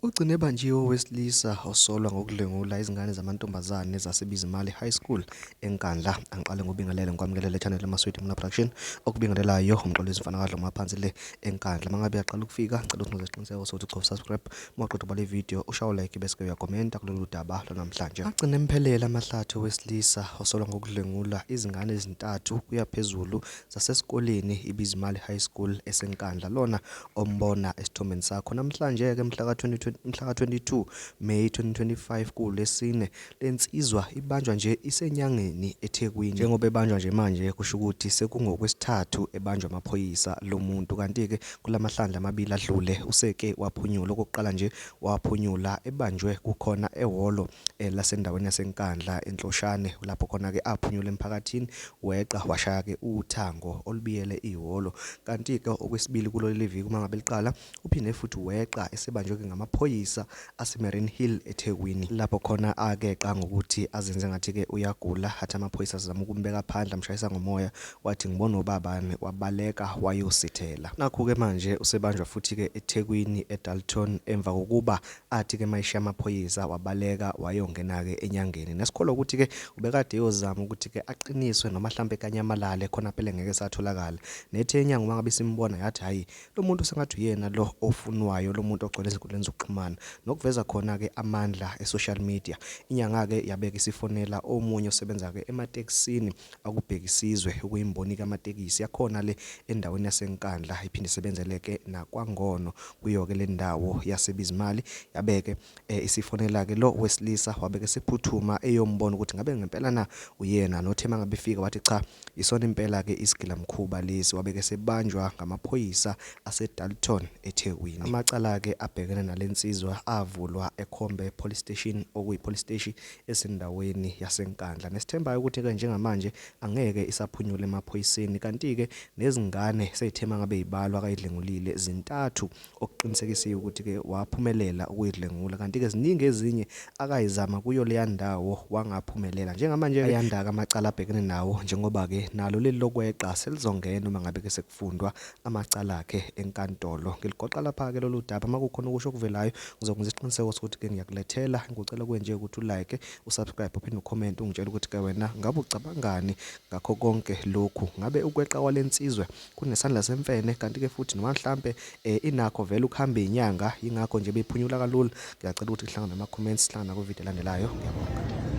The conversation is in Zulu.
Ugcine ebanjiwe owesilisa osolwa ngokudlwengula izingane zamantombazane zaseBizimali High School eNkandla. Angiqale ngobingelele ngikwamukelele channel Amaswidi Muna Production okubingelelayo uMxolisi mfana kaDlomo phansi le eNkandla. Mangabe uyaqala ukufika ngicela ukuthi isiqiniseko sokuthi ucofa subscribe mawuqeda ubala ivideo ushaye like bese ke uyakhomenta kulolu daba lwanamhlanje. Agcine emphelele amahlathi owesilisa osolwa ngokudlwengula izingane ezintathu kuya phezulu zasesikoleni iBizimali High School eseNkandla lona ombona esithombeni sakho namhlanje-ke mhlaka 22 May 2025 kuwuLwesine. Le nsizwa ibanjwa nje isenyangeni eThekwini. Njengoba ebanjwa nje manje kusho ukuthi sekungokwesithathu ebanjwa amaphoyisa lo muntu, kanti-ke kulamahlandla amabili adlule useke waphunyula. Okokuqala nje waphunyula ebanjwe kukhona ehholo lasendaweni yaseNkandla eNhloshane, lapho khona-ke aphunyula emphakathini weqa washaya-ke uthango olubiyele ihholo. Kanti-ke okwesibili kulo leli viki uma ngabe liqala uphinde futhi weqa esebanjwe-ke ngamaphoyisa aseMarine Hill eThekwini, lapho khona akeqa ngokuthi azenze ngathi-ke uyagula, athi amaphoyisa azama ukumbeka phandle amshayisa ngomoya, wathi ngibona obabani, wabaleka wayosithela. Nakhu-ke manje usebanjwa futhi-ke eThekwini eDalton emva kokuba athi-ke mayishiya amaphoyisa wabaleka wayongena-ke enyangeni. Nesikholwa ukuthi-ke ubekade eyozama ukuthi-ke aqiniswe noma hlampe kanyamalale khona phela ngeke esatholakala. Nethe inyanga uma ngabe isimbona yathi hhayi lo muntu sengathi uyena lo ofunwayo, lo muntu ogcwele ezinkundleni zokuxhumana nokuveza khona-ke amandla e-social media. Inyanga-ke yabeke isifonela omunye osebenza-ke ematekisini akubhekisizwe okuyimboni kamatekisi yakhona le endaweni yaseNkandla iphinde isebenzele-ke nakwaNgono kuyo-ke le ndawo yaseBizimali. Yabeke isifonela-ke lo wesilisa wabeke esephuthuma eyombona ukuthi ngabe ngempela na uyena, nothe mangabe efika wathi cha isona impela-ke isigilamkhuba lesi, wabeke esebanjwa ngamaphoyisa aseDalton eThekwini. Amacala-ke abhekene nale nsizwa avulwa eKhombe Police Station okuyi-police steshi esendaweni yaseNkandla. Nesithembayo ukuthi-ke njengamanje angeke isaphunyula emaphoyiseni, kanti-ke nezingane seyithe mangabe yibalwa akayidlengulile zintathu okuqinisekisiwe ukuthi-ke waphumelela ukuyidlengula, kanti-ke ziningi ezinye akayizama kuyo leya ndawo wangaphumelela. Njengamanje ayanda-ke amacala abhekene nawo njengoba-ke nalo leli lokweqa selizongena uma ngabe-ke sekufundwa amacala akhe enkantolo. Ngiligoqa lapha-ke lolu daba, uma kukhona okusho okuvelayo ngizokwenza isiqiniseko sokuthi-ke ngiyakulethela. Ngikucela kwenje ukuthi ulike, usubscribe uphinde ucomment ungitshele ukuthi-ke wena ngabe ucabangani ngakho konke lokhu. Ngabe ukweqa kwale nsizwa kunesandla semfene, kanti-ke futhi noma mhlampe inakho vele ukuhamba inyanga, yingakho nje bephunyula kalula. Ngiyacela ukuthi kuhlangane ama-comments, sihlangane nakwividiyo elandelayo. Ngiyabonga.